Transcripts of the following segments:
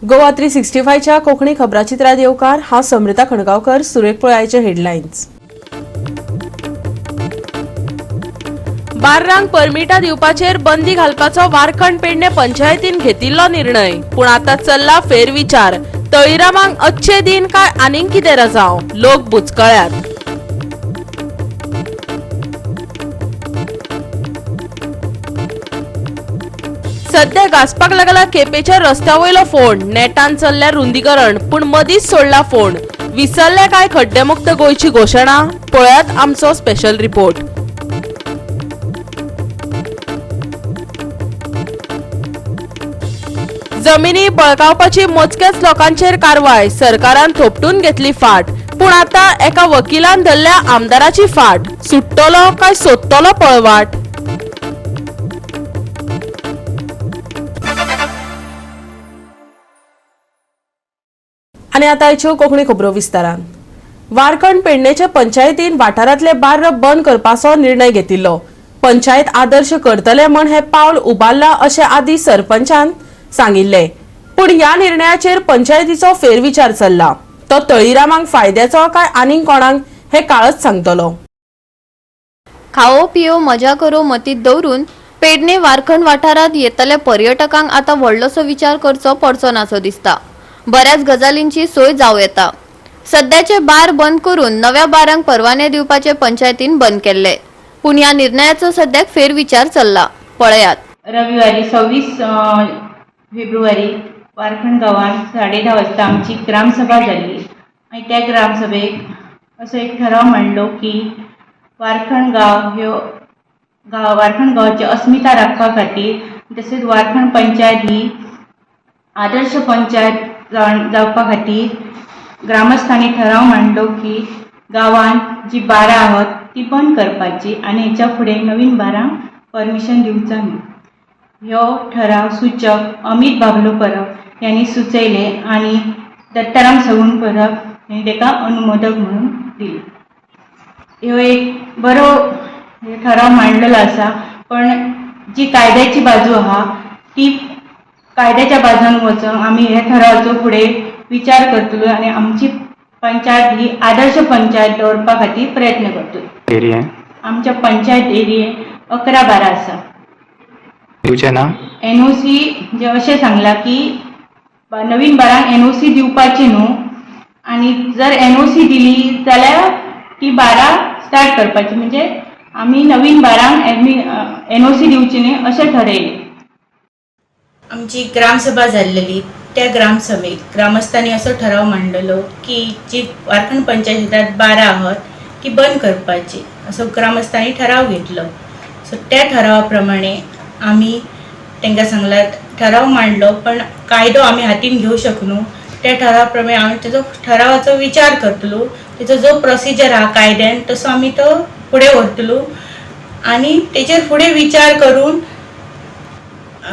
गोवा 365 च्या कोंकणी खबराचित्रात येवकार. हांव समृता खणगांवकर. सुरेख पळयाचे हेडलायन्स. बार्रांक परमिटां दिवपाचेर बंदी घालपाचो वारखंड पेडणे पंचायतीन घेतिल्लो निर्णय, पूण आतां चल्ला फेरविचार. तळीरामांक अच्छे दिन काय आनीक कितें रजांव, लोक बुचकळ्यात. सध्या गाजपाक लागला केपेच्या रस्त्या वयलो फोंड. नेटान चल्ल्या रुंदीकरण, पूण मदींच सोडला फोंड. विसरले काय खड्डेमुक्त गोंयची घोशणा? पळयात आमचो स्पेशल रिपोर्ट. जमिनी बळकावपाची मोजक्याच लोकांचेर कारवाय, सरकारान थोपटून घेतली फाट. पूण आता एका वकिलान धरल्या आमदाराची फाट. सुट्टलो काय सोदतलो पळवाट? आनी आतां आयच्यो कोंकणी खबरो विस्तारान. वारखंड पेडणेचे पंचायतीन वाठारांतले बार्र बंद करपाचो निर्णय घेतिल्लो. पंचायत आदर्श करतले म्हण हे पावल उबारला अशें आदीं सरपंचान सांगिल्लें, पूण ह्या निर्णयाचेर पंचायतीचो फेरविचार चल्ला. तो तळीरामांक फायद्याचो काय आनीक कोणाक हे काळच सांगतलो. खाओ पियो मजा करो मतीत दवरून पेडणे वारखंड वाठारांत येतल्या पर्यटकांक आतां व्हडलोसो विचार करचो पडचो नासो दिसता. बऱ्याच गजालींची सोय जावं येता. सद्याचे बार बंद करून नव्या बारांक परवाने दिवपाचे पंचायतीन बंद केल्ले, पूण ह्या निर्णयाचो सद्याक फेरविचार चल्ला. पळयात. रविवारी 26 फेब्रुवारी वारखंड गांवांत 10:30 वाजता आमची ग्रामसभा जाली आनी त्या ग्रामसभेक असो एक ठराव मांडलो की वारखंड गांव ह्यो गांव वारखंड गांवाची अस्मिता राखपा खातीर, तशेंच वारखंड पंचायत ही आदर्श पंचायत जावपा खातीर ग्रामस्थांनी ठराव मांडलो की गांवांत जी बारां आहात ती बंद करपाची आनी हेच्या फुडें नवीन बारांक परमिशन दिवचो न्हू. ह्यो ठराव सूचक अमीत बाबलो परब यांनी सुचयले आनी दत्ताराम सगुण परब यांनी ताका अनुमोदक म्हणून दिली. ह्यो एक बरो ठराव मांडलेलो आसा, पण जी कायद्याची बाजू आहा ती कायद्याच्या बाजून वचून आमी हे ठरावाचो फुडें विचार करतलो आनी आमची पंचायत ही आदर्श पंचायत दवरपा खातीर प्रयत्न करतलो. एरिया? आमच्या पंचायत एरिये 11 12 आसा. दिवचे ना? एनओसी म्हणजे अशें सांगलां की नवीन बारांक एनओसी दिवपाची न्हू आनी जर एनओसी दिली जाल्यार ती बारां स्टार्ट करपाची. म्हणजे आमी नवीन बारांक एनओसी दिवची न्ही अशें ठरयलें. आमची ग्रामसभा जाल्लेली, त्या ग्रामसभेक ग्रामस्थांनी असो ठराव मांडलेलो की जी वारखंड पंचायतींत बारां आहात ती बंद करपाची, असो ग्रामस्थांनी ठराव घेतलो. सो त्या ठरावा प्रमाणे आमी तांकां सांगलां, ठराव मांडलो, पण कायदो आमी हातीन घेवं शकना. त्या ठरावा प्रमाणे आमी तेजो ठरावाचो विचार करतलो. तेजो जो प्रोसिजर आहा कायद्यान तसो आमी तो फुडें व्हरतलो आनी तेचेर फुडें विचार करून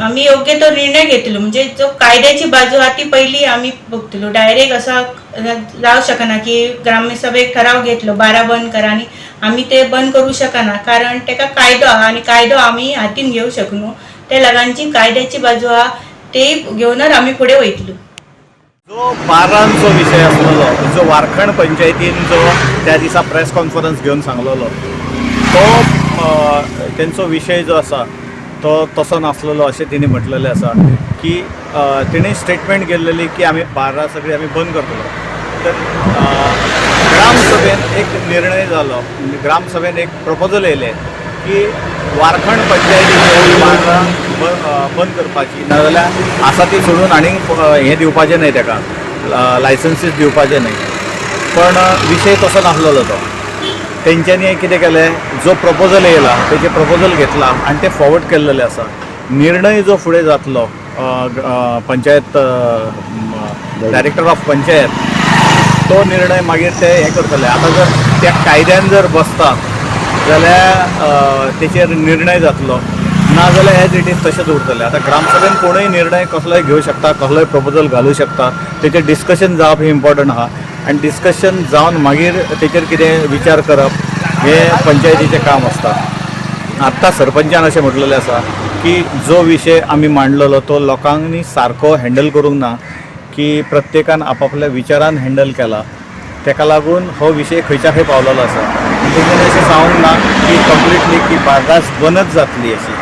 आमी योग्य तो निर्णय घेतलो. म्हणजे जो कायद्याची बाजू आहा ती पयली आमी बघतलो. डायरेक्ट असा जावं शकना की ग्रामसभेक ठराव घेतलो बारा बंद करा आनी आमी ते बंद करूं शकना, कारण तेका कायदो आहा आनी कायदो आमी हातीन घेवं शकना. त्या लागून कायद्याची बाजू आहा ते घेवनच आमी फुडें वयतलो. जो बारांचो विशय आसलेलो, जो वारखंड पंचायतीन जो त्या दिसा प्रेस कॉन्फरन्स घेवन सांगलेलो, तो तेंचो विशय जो आसा तो तसो नासलेलो अशें तिणें म्हटलेलें आसा की तिणें स्टेटमेंट केल्लेली की आमी बारां सगळीं आमी बंद करतलो. तर ग्रामसभेन एक निर्णय जालो, ग्रामसभेन एक प्रपोजल येयलें की वारखंड पंचायतीचे बारां बंद करपाची, नाजाल्यार आसा ती सोडून आनीक हें दिवपाचें न्हय, ताका लायसन्सीस दिवपाचें न्हय. पण विशय तसो नासलेलो. तो तेंच्यांनी कितें केलें, जो प्रपोजल येयला तेजें प्रपोजल घेतला आनी तें फॉवर्ड केल्लेलें आसा. निर्णय जो फुडें जातलो, पंचायत डायरेक्टर ऑफ पंचायत तो निर्णय मागीर ते हें करतले. आतां जर त्या कायद्यान जर बसता जाल्यार तेचेर निर्णय जातलो, ना जाल्यार एज it is तशेंच उरतलें. आतां ग्रामसभेन कोणूय निर्णय कसलोय घेवं शकता, कसलोय प्रपोजल घालूं शकता. तेचेर डिस्कशन जावप हें इम्पॉर्टंट आहा आनी डिस्कशन जावन मागीर तेचेर कितें विचार करप हें पंचायतीचें काम आसता. आत्तां सरपंचान अशें म्हटलेलें आसा की जो विशय आमी मांडलेलो तो लोकांनी सारको हँडल करूंक ना. की प्रत्येकान आपापल्या विचारान हँडल केला. तेका लागून हो विशय खंयच्या खंय पावलेलो आसा. तेणें अशें सांगूंक ना की कंप्लिटली की बार्रास बंदच जातली अशी,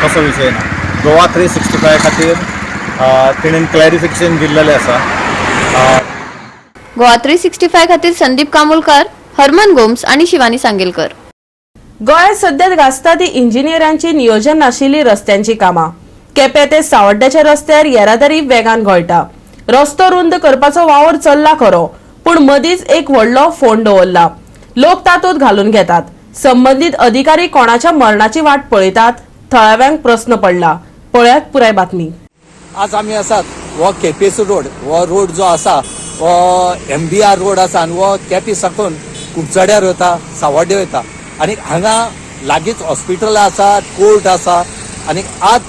तसो विशय ना. गोवा 365 खातीर तेणेन क्लॅरिफिकेशन दिल्लेलें आसा. गोवा 365 खातीर संदीप कामुलकार, हरमन गोम्स आनी शिवानी सांगेलकर. गोंयांत सद्या गाजता ती इंजिनियरांची नियोजन नाशिल्ली रस्त्यांची कामां. केपें ते सावड्ड्याच्या रस्त्यार येरादारी वेगान घोळटा. रस्तो रुंद करपाचो वावर चल्ला खरो, पूण मदींच एक व्हडलो फोंड दवरला. लोक तातूंत घालून घेतात. संबंदीत अधिकारी कोणाच्या मरणाची वाट पळयतात? थळाव्यांक प्रस्न पडला. पळयात पुराय बातमी. आज आमी आसात हो केपेचो रोड. हो रोड जो आसा हो MBR road आसा आनी हो केपे साकून कुडचड्यार वता, सावड्डे वता आनी हांगा लागींच हॉस्पिटल आसा, कोर्ट आसा. आनी आज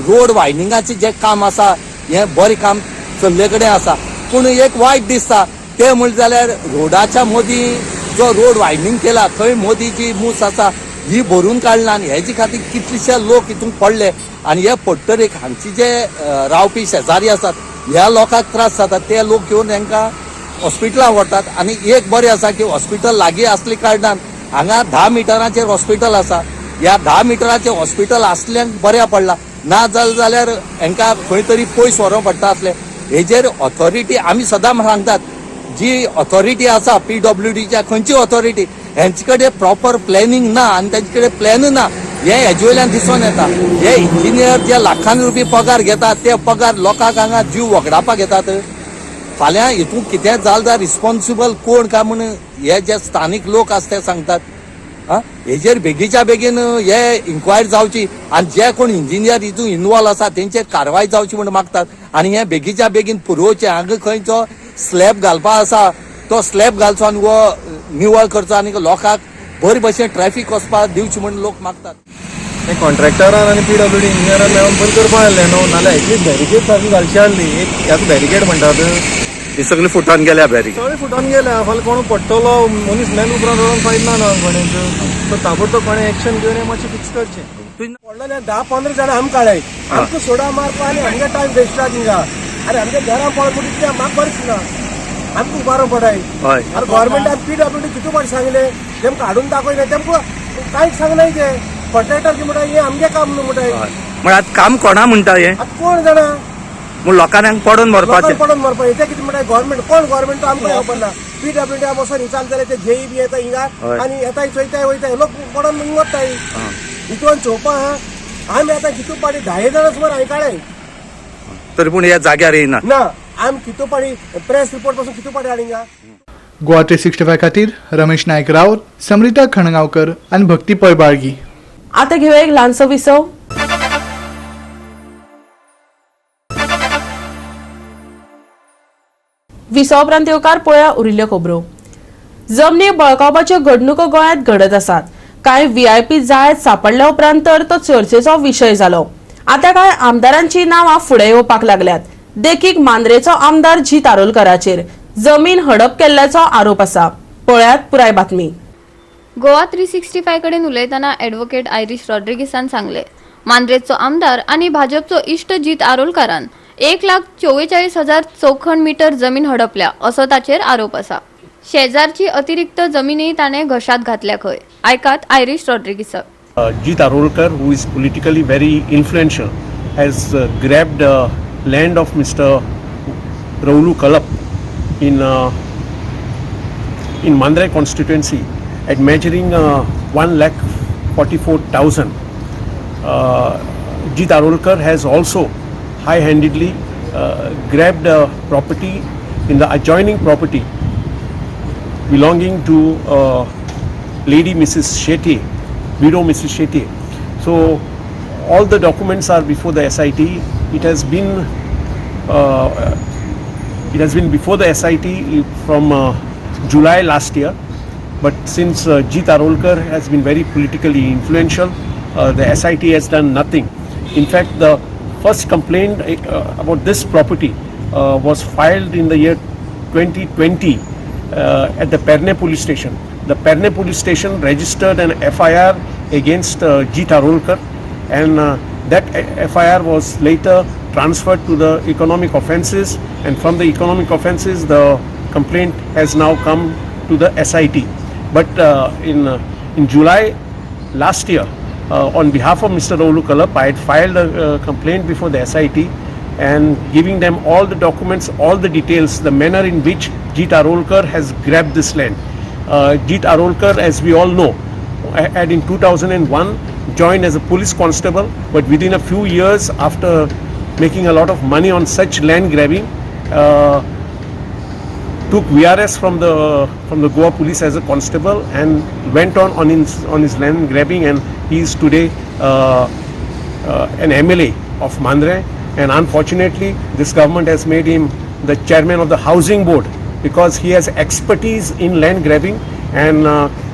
रोड वायनिंगाचें जें काम आसा हें बरें काम चल्ले कडेन आसा, पूण एक वायट दिसता तें म्हणलें जाल्यार रोडाच्या मदीं जो रोड वायनिंग केला थंय मदीं जी मूस आसा ही भरून काडला आनी हेजे खातीर कितलेशे लोक हितून पडले आनी हे पडटरीक हांगचे जे रावपी शेजारी आसात ह्या लोकांक त्रास जाता. ते लोक येवन तांकां हॉस्पिटलां व्हरतात आनी एक बरें आसा की हॉस्पिटल लागीं आसले कारणान हांगा 10 मिटरांचेर हॉस्पिटल आसा. ह्या 10 मिटराचेर हॉस्पिटल आसल्यान बऱ्या पडला, ना जालें जाल्यार हांकां खंय तरी पयस व्हरूंक पडटा आसलें. हेजेर ऑथॉरिटी आमी सदां सांगतात, जी ऑथॉरिटी आसा PWDच्या खंयची ऑथॉरिटी हेंचे कडेन प्रॉपर प्लॅनिंग ना आनी तेंचे कडेन प्लॅन ना हें हेजे वयल्यान दिसून येता. हे इंजिनियर जे लाखान रुपये पगार घेतात ते पगार लोकांक हांगा जीव वगडावपाक घेतात. फाल्यां हितून कितें जालें जाल्यार रिस्पॉन्सिबल कोण काय म्हूण हे जे स्थानीक लोक आसा ते सांगतात. हेजेर बेगीच्या बेगीन हे इन्क्वायरी जावची आनी जे कोण इंजिनियर हितून इनवॉल्व आसा तेंचेर कारवाय जावची म्हूण मागतात आनी हे बेगीच्या बेगीन पुरोवचें. हांगा खंय जो स्लॅब घालपा आसा तो स्लॅब घालचो आनी हो निवळ करचो आनी लोकांक बरे भशेन ट्रॅफीक वचपाक दिवची म्हूण लोक मागतात. हे कॉन्ट्रॅक्टरान आनी PWD इंजिनियरान मेळून बंद करपाक जाय न्हू, नाल्यार एटलीस्ट बॅरिकेड सारकी घालची आहली. एक ह्याच बॅरिकेड म्हणटात ही सगळी फुटोन गेल्या बॅरिकेड, सगळे फुटोन गेल्या. फाल्यां कोण पडटलो मनीस मेल उपरांत रडोन फायद ना न्हू कोणेच. सो ताबडतोब कोणें एक्शन घेवन हें मातशें फिक्स करचें. पडलेले 10-15 जाणां आमकां काडाय, आमकां सोडा मारपा आनी आमगे टायम वेस्ट हिंगा. आनी आमगे घरां पळय म्हणटा कित्याक म्हाका बरेंच ना, आमकां उबारो पडाय. आनी गव्हर्मेंटान PWD कितू फावटी सांगलें तेमकां हाडून दाखयलें, तेमकां कांयच सांगनाय ते. कॉन्ट्रॅक्टर की म्हणटा हें आमगें काम न्हू म्हणटाय. म्हळ्यार आतां काम कोणा म्हणटा हें? आतां कोण जाणा, म्हूण लोकांक पडोन मरपाचें, पडोन मरपाचें. ते कितें म्हणटा गव्हर्मेंट, कोण गव्हर्मेंट आमकां खबर ना. PWD वचोन हिंगा जाल्यार ते जेई बी येता हिंगा आनी येताय चोयताय वयताय, लोक पडोन वताय. हितून चोवपा आमी आतां कितू पाटी 10 जाणां सुमार हांवें काडय, तरी पूण ह्या जाग्यार येयना ना. आमी कितू पाटी प्रेस रिपोर्ट पासून कितू पाटी हाडिंगा. गोवा 365 खातीर रमेश नायक राऊत, समरिता खणगांवकर आनी भक्ती पळबाळगी. आता घेऊया एक ल्हानसो विसव. विसवा उपरांत येवकार पळया उरिल्ल्यो खबरो. जमनी बळकावपाच्यो घडणुको गोंयांत घडत आसात. कांय VIP जाळ्यांत सापडल्या उपरांत तर तो चर्चेचो विशय जालो. आतां कांय आमदारांची नांवां फुडें येवपाक लागल्यात. देखीक मांद्रेचो आमदार जीत आरोलकराचेर जमीन हडप केल्ल्याचो आरोप आसा. पळयात पुराय बातमी. गोवा 365 कडेन उलयतना ॲडव्होकेट आयरीश रॉड्रिगीसान सांगले, मांद्रेचो आमदार आनी भाजपचो इश्ट जीत आरोलकारान 1,44,000 चौखण मीटर जमीन हडपल्या असो ताचेर आरोप आसा. शेजारची अतिरिक्त जमीनय ताणें घशात घातल्या खंय. आयकात Irish रॉड्रिगीसाक. Jeet Arolkar, who is politically very influential, has grabbed land of Mr. Raulu Kalap in Mandrai constituency at measuring 1,44,000. Jeet Arolkar has also high-handedly grabbed a property in the adjoining property belonging to lady Mrs. Shetty, widow Mrs. Shetty. So all the documents are before the SIT. It has been before the SIT from July last year, but since Jeet Arolkar has been very politically influential, the SIT has done nothing. In fact, the first complaint about this property was filed in the year 2020 at the Pernem police station. The Pernem police station registered an FIR against Jeet Arolkar, and That FIR was later transferred to the economic offences, and from the economic offences the complaint has now come to the SIT. But in July last year, on behalf of Mr. Raulu Kalap, I had filed a complaint before the SIT and giving them all the documents, all the details, the manner in which Jeet Arolkar has grabbed this land. Jeet Arolkar, as we all know, had in 2001 joined as a police constable, but within a few years, after making a lot of money on such land grabbing, took VRS from the Goa police as a constable and went on his land grabbing, and he is today an MLA of Mandre. And unfortunately, this government has made him the chairman of the housing board because he has expertise in land grabbing, and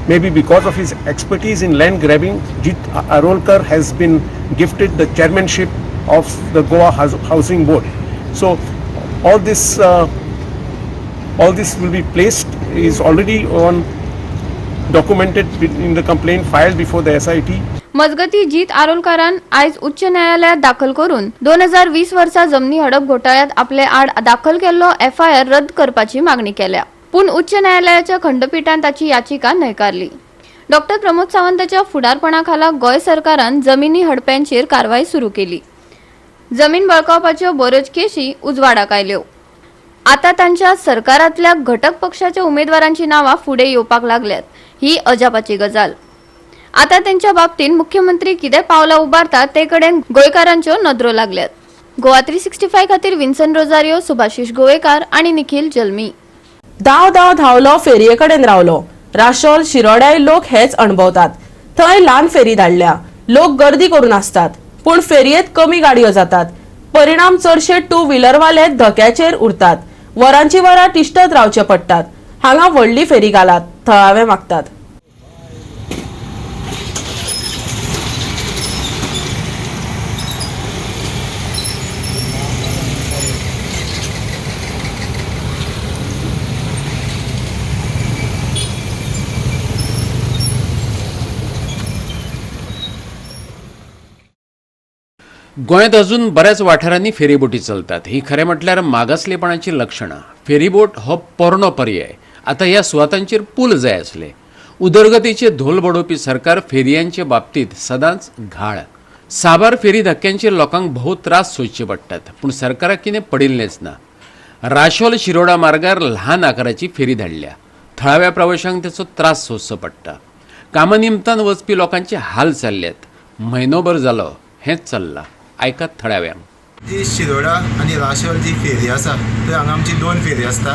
maybe because of his expertise in land grabbing, Jeet Arolkar has been gifted the chairmanship of the Goa Housing Board. So all this will be placed, is already on documented in the complaint filed before the SIT. मजगती जीत आरोलकारान आयज उच्च न्यायालयात दाखल करून 2020 वर्सा जमनी हडप घोटाळ्यात आपले आड दाखल केल्लो एफआयआर रद्द करपाची मागणी केल्या. पूण उच्च न्यायालयाच्या खंडपीठान ताची याचिका न्हयकारली. डॉक्टर प्रमोद सावंताच्या फुडारपणाखाला गोंय सरकारान जमिनी हडप्यांचेर कारवाय सुरू केली. जमीन बळकावपाच्यो बऱ्योच केशी उजवाडाक आयल्यो. आता तांच्या सरकारांतल्या घटक पक्षाच्या उमेदवारांची नावां फुडें येवपाक लागल्यात ही अजापाची गजाल. आता त्यांच्या बाबतीत मुख्यमंत्री कितें पावलां उबारतात ते कडेन गोंयकारांच्यो नदरो लागल्यात. गोवा 365 खातीर विन्सन रोजारियो, सुभाषिश गोवेकार आनी निखिल जल्मी. धांव धांव धांवलो फेरये कडेन रावलो. राशोल शिरोड्याय लोक हेच अणभवतात. थंय ल्हान फेरी धाडल्या, लोक गर्दी करून आसतात, पूण फेरयेत कमी गाडयो जातात. परिणाम चडशे टू व्हिलरवाले धक्याचेर उरतात. वरांची वरां तिश्टत रावचे पडटात. हांगा व्हडली फेरी घालात, थळावे मागतात. गोंयांत अजून बऱ्याच वाठारांनी फेरीबोटी चलतात. ही खरें म्हटल्यार मागासलेपणाची लक्षणां. फेरीबोट हो पोरणो पर्याय. आतां ह्या सुवातांचेर पूल जाय आसले. उदरगतीचे धोल बडोवपी सरकार फेरयांचे बाबतींत सदांच घाळ. साबार फेरी धक्क्यांचेर लोकांक भोव त्रास सोंसचे पडटात, पूण सरकाराक कितें पडिल्लेंच ना. राशोल शिरोडा मार्गार ल्हान आकाराची फेरी धाडल्या. थळाव्या प्रवाशांक तेचो त्रास सोंसचो पडटा. कामा निमतान वचपी लोकांचे हाल चल्ल्यात. म्हयनोभर जालो हेंच चल्लां. आयकात थळाव्यांक. जी शिरोडा आनी राशोल जी फेरी आसा थंय हांगा आमची दोन फेरी आसता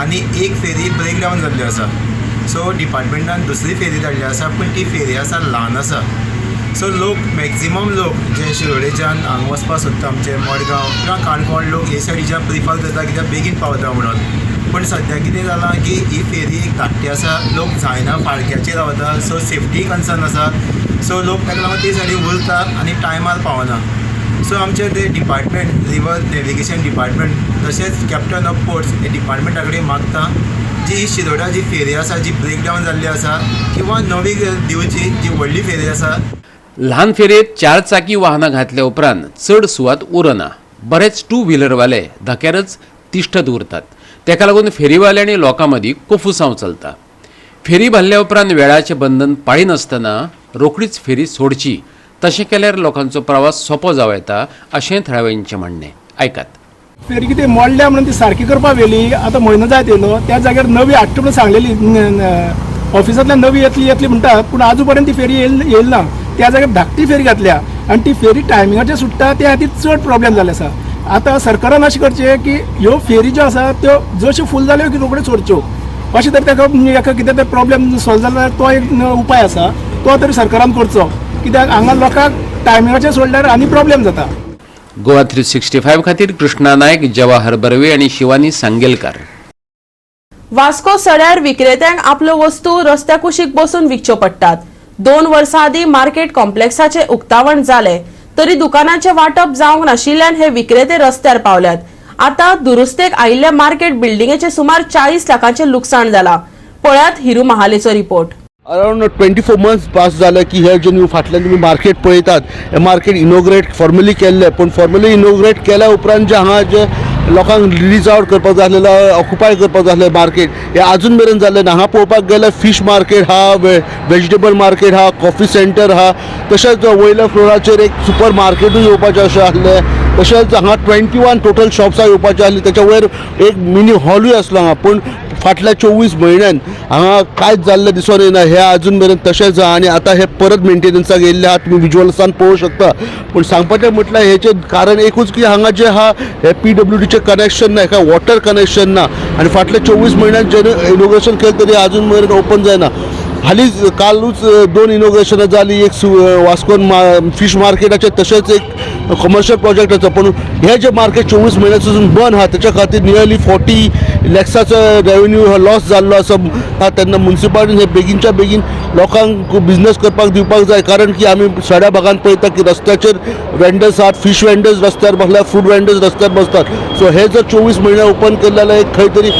आनी एक फेरी ब्रेक डावन जाल्ली आसा. सो डिपार्टमेंटान दुसरी फेरी धाडली आसा, पूण ती फेरी आसा ल्हान आसा. सो लोक मॅक्झिमम लोक जे शिरोडेच्यान हांगा वचपाक सोदता, आमचे मडगांव किंवा काणकोण लोक हे सायडीच्यान प्रिफर करता कित्याक बेगीन पावता म्हणून. पूण सद्या कितें जालां की ही फेरी एक धाकटी आसा, लोक जायना, फाळक्याचेर रावता. सो सेफ्टी कन्सर्न आसा. सो लोक ताका लागून ते सायडीन उरता आनी टायमार पावना. सो आमचे ते डिपार्टमेंट रिवर नॅविगेशन डिपार्टमेंट तशेंच कॅप्टन ऑफ पोर्ट्स हे डिपार्टमेंटा कडेन मागता जी ही शिरोडा जी फेरी आसा जी ब्रेक डावन जाल्ली आसा किंवा नवी दिवची जी व्हडली फेरी आसा. ल्हान फेरयेंत चार चाकी वाहनां घातल्या उपरांत चड सुवात उरना. बरेच टू व्हिलरवाले धक्यारच तिश्ठत उरतात. तेका लागून फेरीवाले आनी लोकां मदीं कोफुसांव चलता. फेरी भरल्या उपरांत वेळाचें बंधन पाळिनासतना रोखडीच फेरी सोडची. तशें केल्यार लोकांचो प्रवास सोंपो जावं येता अशें थळाव्यांचें म्हणणें. आयकात. फेरी कितें मोडल्या म्हणून ती सारकी करपाक व्हेली. आतां म्हयनो जायत येयलो, त्या जाग्यार नवी हाडटा म्हणून सांगलेली ऑफिसांतल्यान नवी येतली येतली म्हणटात, पूण आजू पर्यंत ती फेरी येयली ना. त्या जाग्यार धाकटी फेरी घातल्या आनी ती फेरी टायमिंगाचेर सुट्टा, त्या खातीर चड प्रॉब्लेम जाल्ले आसा. आतां सरकारान अशें करचें की ह्यो फेरी ज्यो आसा त्यो जश्यो फूल जाल्यो की रोखड्यो सोडच्यो. अशें तर ताका एका कितें तरी प्रॉब्लेम सॉल्व जालो जाल्यार तो एक उपाय आसा, तो तरी सरकारान करचो. कित्याक हांगा लोकांक टायमिंगाचेर सोडल्यार आनी प्रॉब्लेम जाता. गोवा 365 खातीर कृष्णा नायक, जवाहर बर्वे आनी शिवानी सांगेलकार. वास्को सड्यार विक्रेत्यांक आपल्यो वस्तू रस्त्या कुशीक बसून विकच्यो पडटात. 2 वर्सां आदीं मार्केट कॉम्प्लेक्साचें उक्तावण जालें तरी दुकानाचें वांटप जावंक नाशिल्ल्यान हे विक्रेते रस्त्यार पावल्यात. आतां दुरुस्तेक आयिल्ल्या मार्केट बिल्डिंगेचें सुमार 40 लाखांचें लुकसाण जालां. पळयात हिरू महालेचो रिपोर्ट. अरावंड 24 मंथ्स पास जाले की हे जे न्यू फाटल्यान तुमी मार्केट पळयतात, हे मार्केट इनोग्रेट फॉर्मली केल्लें, पूण फॉर्मली इनोग्रेट केल्या उपरांत जे हांगा जे लोकांक रिलीज आवट करपाक जाय आसलेलो, ऑक्युपाय करपाक जाय आसलें मार्केट, हे आजून मेरेन जाल्लें ना. हांगा पळोवपाक गेल्यार फीश मार्केट आहा, वेजिटेबल मार्केट आहा, कॉफी सेंटर आहा, तशेंच वयल्या फ्लोराचेर एक सुपर मार्केटूय येवपाचें अशें आसलें. तशेंच हांगा 21 टोटल शॉप्सां येवपाचीं आसलीं, तेच्या वयर एक मिनी हॉलूय आसलो हांगा, पूण फाटल्या 24 म्हयन्यान हांगा कांयच जाल्लें दिसून येना. हे आजून मेरेन तशेंच आहा आनी आतां हे परत मेंटेनन्साक येयल्ले आहा, तुमी विज्युअल्सान पळोवंक शकता. पूण सांगपाचें म्हटल्यार हेचें कारण एकूच की हांगा जें आहा हे PWDचें कनेक्शन ना, हेका वॉटर कनेक्शन ना आनी फाटल्या 24 म्हयन्यान जेन्ना इनोग्रेशन केलें तरी आजून मेरेन ओपन जायना. हालींच कालूच 2 इनोग्रेशनां जालीं, एक वास्कोन फीश मार्केटाचें, तशेंच एक कमर्शियल प्रोजेक्टाचो. पूण हे जे मार्केट 24 म्हयन्यासून बंद आहा, तेच्या खातीर नियरली 40 लॅक्साचो रेवेन्यू हो लॉस जाल्लो आसा. तेन्ना मुन्सिपालिटीन हे बेगीनच्या बेगीन लोकांक बिजनस करपाक दिवपाक जाय, कारण की आमी सगळ्या भागान पळयता की रस्त्याचेर वेंडर्स आहात, फीश वेंडर्स रस्त्यार बसल्या, फ्रूट वेंडर्स रस्त्यार बसतात. सो हे जर 24 म्हयने ओपन केले जाल्यार एक खंय तरी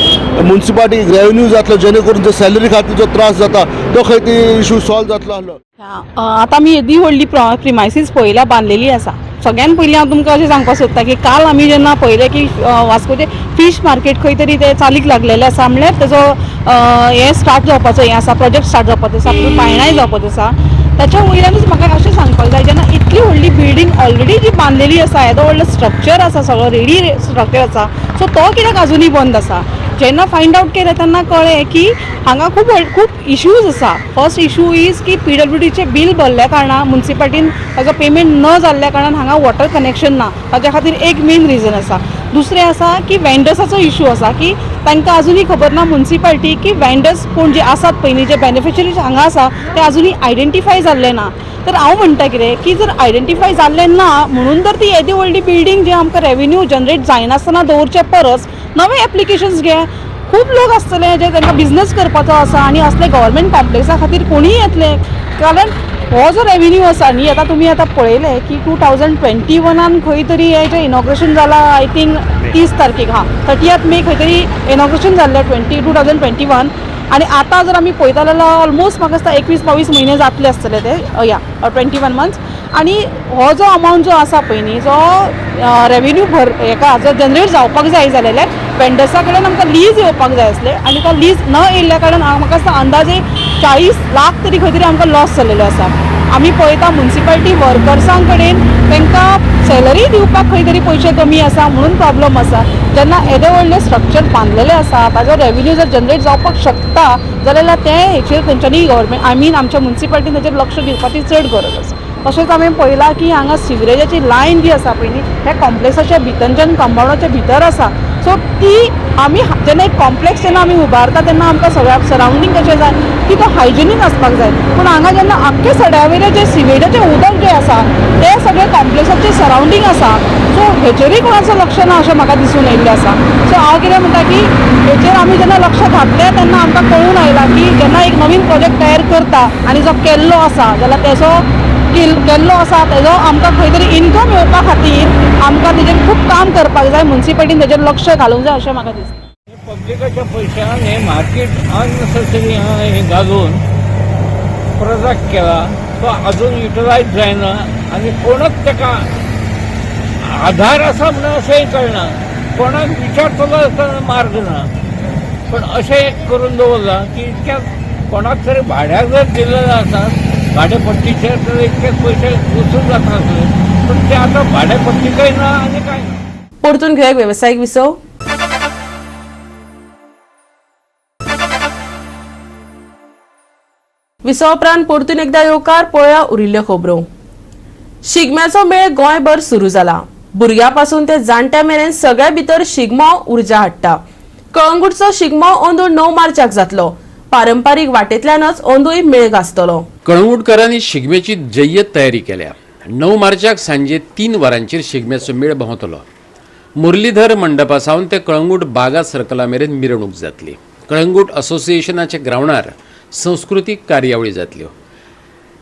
मुन्सिपालिटीक रेवेन्यू जातलो, जेणे करून जो सॅलरी खातीर जो त्रास जाता तो खंय तरी इशू सॉल्व जातलो आसलो. आतां आमी येदी व्हडली प्रिमायसीस पळयल्या, बांदलेली आसा. सगळ्यान पयलीं हांव तुमकां अशें सांगपाक सोदता की काल आमी जेन्ना पळयलें की वास्कोचें फीश मार्केट खंय तरी तें चालीक लागलेलें आसा, म्हणल्यार तेजो हें स्टार्ट जावपाचो हें आसा, प्रोजेक्ट स्टार्ट जावपाचो आसा, पायणाय जावपाचो आसा. ताच्या वयल्यानूच म्हाका अशें सांगपाक जाय, जेन्ना इतली व्हडली बिल्डींग ऑलरेडी जी बांदलेली आसा, येदो व्हडलो स्ट्रक्चर आसा, सगळो रेडी स्ट्रक्चर आसा, सो तो कित्याक आजुनूय बंद आसा? जेन्ना फायंड आवट केलें तेन्ना कळ्ळें की हांगा खूब खूब इश्यूज आसा. फर्स्ट इशू is की PWDचें बील भरल्या कारणान मुन्सिपालिटीन ताजो पेमेंट न जाल्ल्या कारणान हांगा वॉटर कनेक्शन ना, ताच्या खातीर एक मेन रिजन आसा. दुसरें आसा की वेंडर्साचो इशू आसा की तांकां आजुनूय खबर ना मुन्सिपालिटी की वेंडर्स कोण जे आसात पयलीं जे बेनिफिशरीज हांगा आसा ते आजुनूय आयडेंटिफाय जाल्ले ना. तर हांव म्हणटा कितें की जर आयडेंटिफाय जाल्लें ना म्हणून तर ती येदी व्हडली बिल्डींग जी आमकां रेवेन्यू जनरेट जायनासतना दवरचे परस नवे एप्लिकेशन्स घे. खूब लोक आसतले जे तांकां बिजनस करपाचो आसा आनी असले गव्हर्मेंट कॉम्प्लेक्सा खातीर कोणीय येतले, कारण हो जो रेवेन्यू आसा न्ही, आतां तुमी आतां पळयलें की 2021 खंय तरी हें जें इनॉग्रेशन जालां, I think 30 तारखेक, हां 30 मे खंय तरी इनॉग्रेशन जाल्लें 2021. आनी आतां जर आमी पळयता जाल्यार ऑलमोस्ट म्हाका दिसता 21-22 म्हयने जातले आसतले ते, या 21 मंथ्स. आनी हो जो अमावंट जो आसा पळय न्ही, जो रेवेन्यू भर हेका जो जनरेट जावपाक जाय जालेले वेंडर्सा कडल्यान आमकां लीज येवपाक जाय आसले आनी तो लीज न येयल्ल्या कारणान म्हाका दिसता अंदाजे 40 लाख तरी खंय तरी आमकां लॉस जाल्लेलो आसा. आमी पळयता मुन्सिपालिटी वर्कर्सां कडेन तांकां सॅलरी दिवपाक खंय तरी पयशे कमी आसा म्हणून प्रॉब्लम आसा. जेन्ना येदे व्हडलें स्ट्रक्चर बांदलेलें आसा, ताजो रेवेन्यू जर जनरेट जावपाक शकता जाल्यार तें हेचेर तेंच्यांनी गव्हर्मेंट I mean आमच्या मुन्सिपालिटीन ताचेर लक्ष दिवपाची चड गरज आसा. तशेंच हांवें पळयलां की हांगा सिवरेजाची लायन जी आसा पळय न्ही, ह्या कॉम्प्लेक्साच्या भितरच्यान कंपावंडाच्या भितर आसा. सो ती आमी जेन्ना एक कॉम्प्लेक्स जेन्ना आमी उबारता तेन्ना आमकां सगळ्या सरावंडींग कशें जाय की तो हायजिनीक आसपाक जाय, पूण हांगा जेन्ना आख्खे सड्या वयलें जें सिवेजाचें उदक जें आसा तें सगळें कॉम्प्लेक्साचें सरावंडींग आसा. सो हेचेरूय कोणाचो लक्ष ना अशें म्हाका दिसून येयल्लें आसा. सो हांव कितें म्हणटा की हेचेर आमी जेन्ना लक्ष घातलें तेन्ना आमकां कळून आयलां की जेन्ना एक नवीन प्रोजेक्ट तयार करता आनी जो केल्लो आसा जाल्यार तेजो केल्लो आसा तेजो आमकां खंय तरी इनकम येवपा खातीर आमकां तेजेर खूब काम करपाक जाय, मुन्सिपालिटीन तेजेर लक्ष घालूंक जाय अशें म्हाका दिसता. पब्लिकाच्या पयशान हें मार्केट अननेसेसरी हें घालून प्रोजेक्ट केला तो अजून युटिलायज जायना आनी कोणच ताका आधार आसा म्हणून अशेंय कळना, कोणाक विचारतलो आसतना मार्ग ना. पण अशें एक करून दवरलां की इतक्या कोणाक तरी भाड्याक जर दिलेलें आसा भाडेपट्टीचेर तर इतके पयशे वसूल जाता आसले, पण ते आतां भाडेपट्टीकय ना आनी कांय ना. परतून घेवया वेवसायीक विसव. विसवा उपरांत परतून एकदा येवकार पळोवया उरिल्ल्यो खबरो. शिगम्याचो मेळ गोंयभर सुरू जाला. भुरग्यां पासून ते जाणट्या मेरेन सगळ्या भितर शिगमो उर्जा हाडटा. कळंगूटचो शिगमो अंदू 9 मार्चाक जातलो. पारंपारीक वाटेंतल्यानच अंदूय मेळ गाजतलो. कळंगूटकारांनी शिगम्याची जय्यत तयारी केल्या. 9 मार्चाक सांजे 3 वरांचेर शिगम्याचो मेळ भोंवतलो. मुरलीधर मंडपा सावन ते कळंगूट बागा सर्कला मेरेन मिरवणूक जातली. कळंगूट असोसिएशनाच्या ग्रावंडार संस्कृतीक कार्यावळी जातल्यो.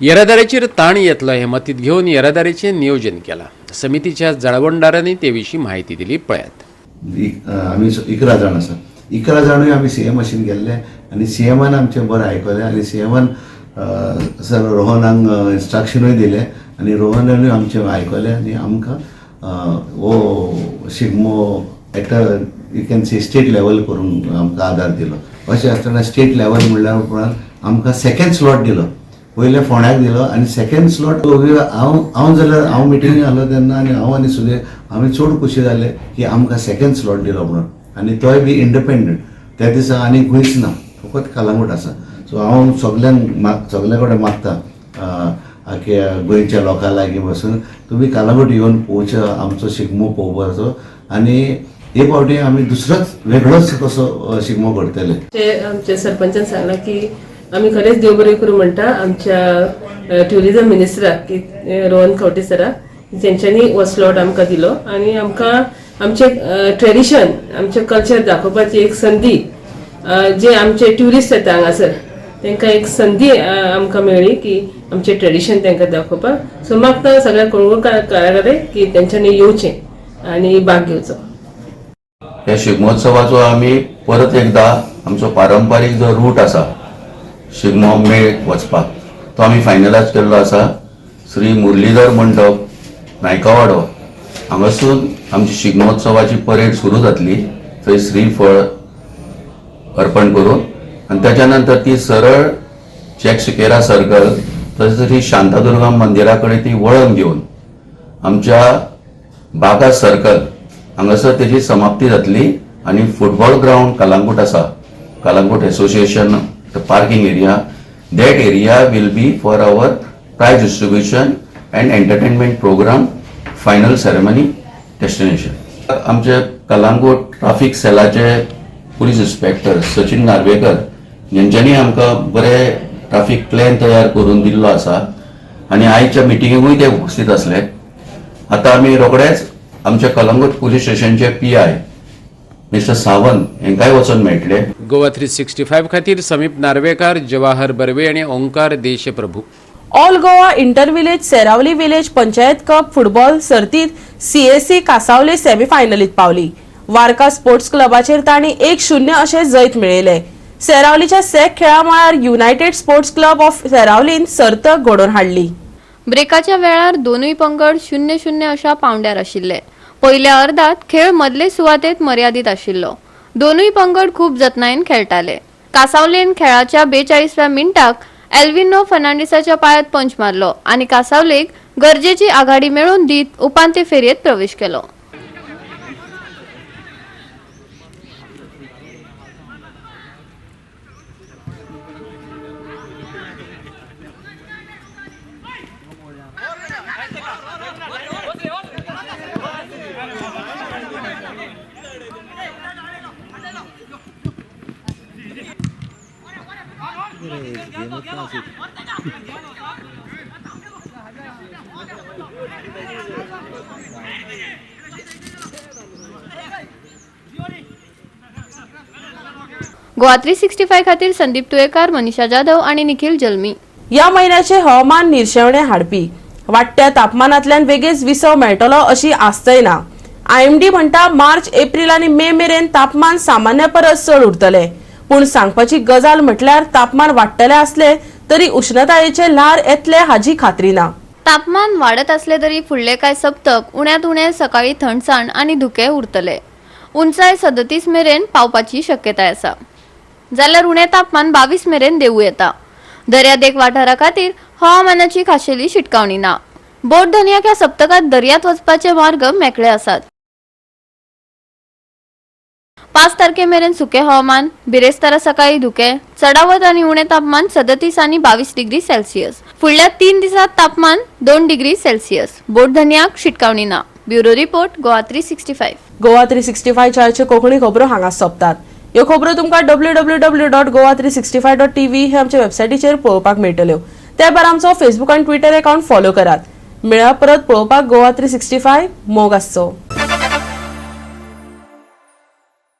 येरादारीचेर ताण येतलो हें मतींत घेवन येरादारीचें नियोजन केलां. समितीच्या जाळवणदारांनी ते विशीं म्हायती दिली, पळयात. आमी 11 जाण आसा, 11 जाणूय आमी सीएम मशीन गेल्ले आनी सीएमान आमचें बरें आयकलें आनी सीएमान सर रोहनाक इन्स्ट्रक्शनूय दिलें आनी रोहनानूय आमचें आयकलें आनी आमकां हो Shigmo at a you can say state level करूंक आमकां आदार दिलो. अशें आसतना स्टेट लेवल म्हणल्या उपरांत आमकां सेकेंड स्लॉट दिलो, पयले फोंड्याक दिलो आनी सेकेंड स्लॉट हांव हांव जाल्यार हांव मिटिंगेक आसलो तेन्ना आनी हांव आनी सुधीर आमी चड खोशी जाले की आमकां सेकेंड स्लॉट दिलो म्हणून, आनी तोय बी इंडिपेंडंट. त्या दिसा आनी खंयच ना, फकत कलंगूट आसा. सो हांव सगल्यांक सगल्या कडेन मागता की गोंयच्या लोकां लागीं बसून तुमी कलंगूट येवन पळोवचो, आमचो शिगमो पळोवपाचो आनी हे फावटी आमी दुसरोच वेगळोच कसो शिगमो करतले. आमच्या सरपंचान सांगलां की आमी खरेंच देव बरें करूं म्हणटा आमच्या ट्युरिजम मिनिस्टराक की रोहन खंवटे सराक, तेंच्यांनी हो स्लॉट आमकां दिलो आनी आमकां आमचें ट्रेडिशन आमचें कल्चर दाखोवपाची एक संदी, जे आमचे ट्युरिस्ट येता हांगासर तांकां एक संदी आमकां मेळ्ळी की आमचें ट्रेडिशन तांकां दाखोवपाक. सो मागता सगळ्या कळंगूटकारा कडेन की तेंच्यांनी येवचें आनी भाग घेवचो. ह्या शिगमोत्सवाचो आमी परत एकदा आमचो पारंपारीक जो रूट आसा शिगमो मेळ वचपाक तो आमी फायनलायज केल्लो आसा. श्री मुरलीधर मंडप नायकवाडो हांगासून आमची शिगमोत्सवाची परेड सुरू जातली, थंय श्रीफळ अर्पण करून आनी त्याच्या नंतर ती सरळ जॅक सिकेरा सर्कल तशेंच ही शांतादुर्गा मंदिरा कडेन ती वळण घेवन आमच्या बागा सर्कल हांगासर तेजी समाप्ती जातली आनी फुटबॉल ग्रावंड कलंगूट आसा, Calangute association the parking area, that area will be for our prize distribution and entertainment program, final ceremony destination. आमचे कलंगूट ट्राफीक सेलाचे पुलीस इन्स्पेक्टर सचिन नार्वेकर यांच्यांनी आमकां बरे ट्राफीक प्लॅन तयार करून दिल्लो आसा आनी आयच्या मिटिंगेकूय ते उपस्थित आसले. आतां आमी रोखडेच आमच्या कलंगूट पुलीस स्टेशनचे PI mister Sawant हांकांय वचून मेळटले. गोवा 365 खातीर समीप नार्वेकार, जवाहर बर्वे आनी Omkar Deshprabhu. All Goa inter village Seraulim village panchayat cup football सर्तीत सीएसी कासावले सेमीफायनलीत पावली. वारका स्पोर्ट्स क्लबाचेर तांणी 1-0 अशें जैत मेळयलें. सेरावलीच्या सेक खेळा मळार युनायटेड स्पोर्ट्स क्लब ऑफ सेरावलीन सर्त घडोवन हाडली. ब्रेकाच्या वेळार दोनूय पंगड 0-0 अशा पावंड्यार आशिल्ले. पयल्या अर्दात खेळ मदले सुवातेत मर्यादीत आशिल्लो. दोनूय पंगड खूब जतनायेन खेळटाले. कासावलेन खेळाच्या 42व्या मिनटाक एल्विनो फर्नांडिसाच्या पायांत पंच मारलो आनी कासावलेक गरजेची आघाडी मेळोवन दीत उपांत्य फेरयेत प्रवेश केलो. गोवा 365 खातीर संदीप तुयेकार, मनीषा जाधव आणि निखिल जल्मी. या म्हयन्याचे हवामान निर्शेवणे हाडपी. वाडट्या तापमानांतल्यान वेगेच विसव मेळटलो अशी आस्तय ना. आयएमडी म्हणटा मार्च, एप्रिल आनी मे मेरेन तापमान सामान्य परस चड उरतले. पूण सांगपाची गजाल म्हटल्यार तापमान वाडटलें आसलें तरी उष्णतायेचे ल्हार येतले हाजी खात्री ना. तापमान वाडत असले तरी फुडले कांय सप्तक उण्यात उणे सकाळी थंडसाण आनी धुकें उरतले. उंचाय 37 मेरेन पावपाची शक्यताय आसा, जाल्यार उणें तापमान 22 मेरेन देंवू येता. दर्यादेग वाठारा खातीर हवामानाची खाशेली शिटकावणी ना. बोट धनयाक ह्या सप्तकांत दर्यांत वचपाचे मार्ग मेकळे आसात. 5 तारखे मेरेन सुकें हवामान, बिरेस्तारा सकाळी धुकें, चडावत आनी उणें तापमान 37 आनी 22 डिग्री सेल्सियस. फुडल्या 3 दिसांत तापमान 2 डिग्री सेल्सियस. बोट धनयाक शिटकावणी ना. Bureau report, Goa 365. Goa 365 च्याचे कोंकणी खबरो हांगा सोंपतात. ह्यो खबरो तुमकां www.goa365.tv हे आमच्या वेबसायटीचेर पळोवपाक मेळटल्यो. ते भायर आमचो फेसबूक आनी ट्विटर अकाउंट फॉलो करात. मेळया परत पळोवपाक गोवा 365. मोग आसचो.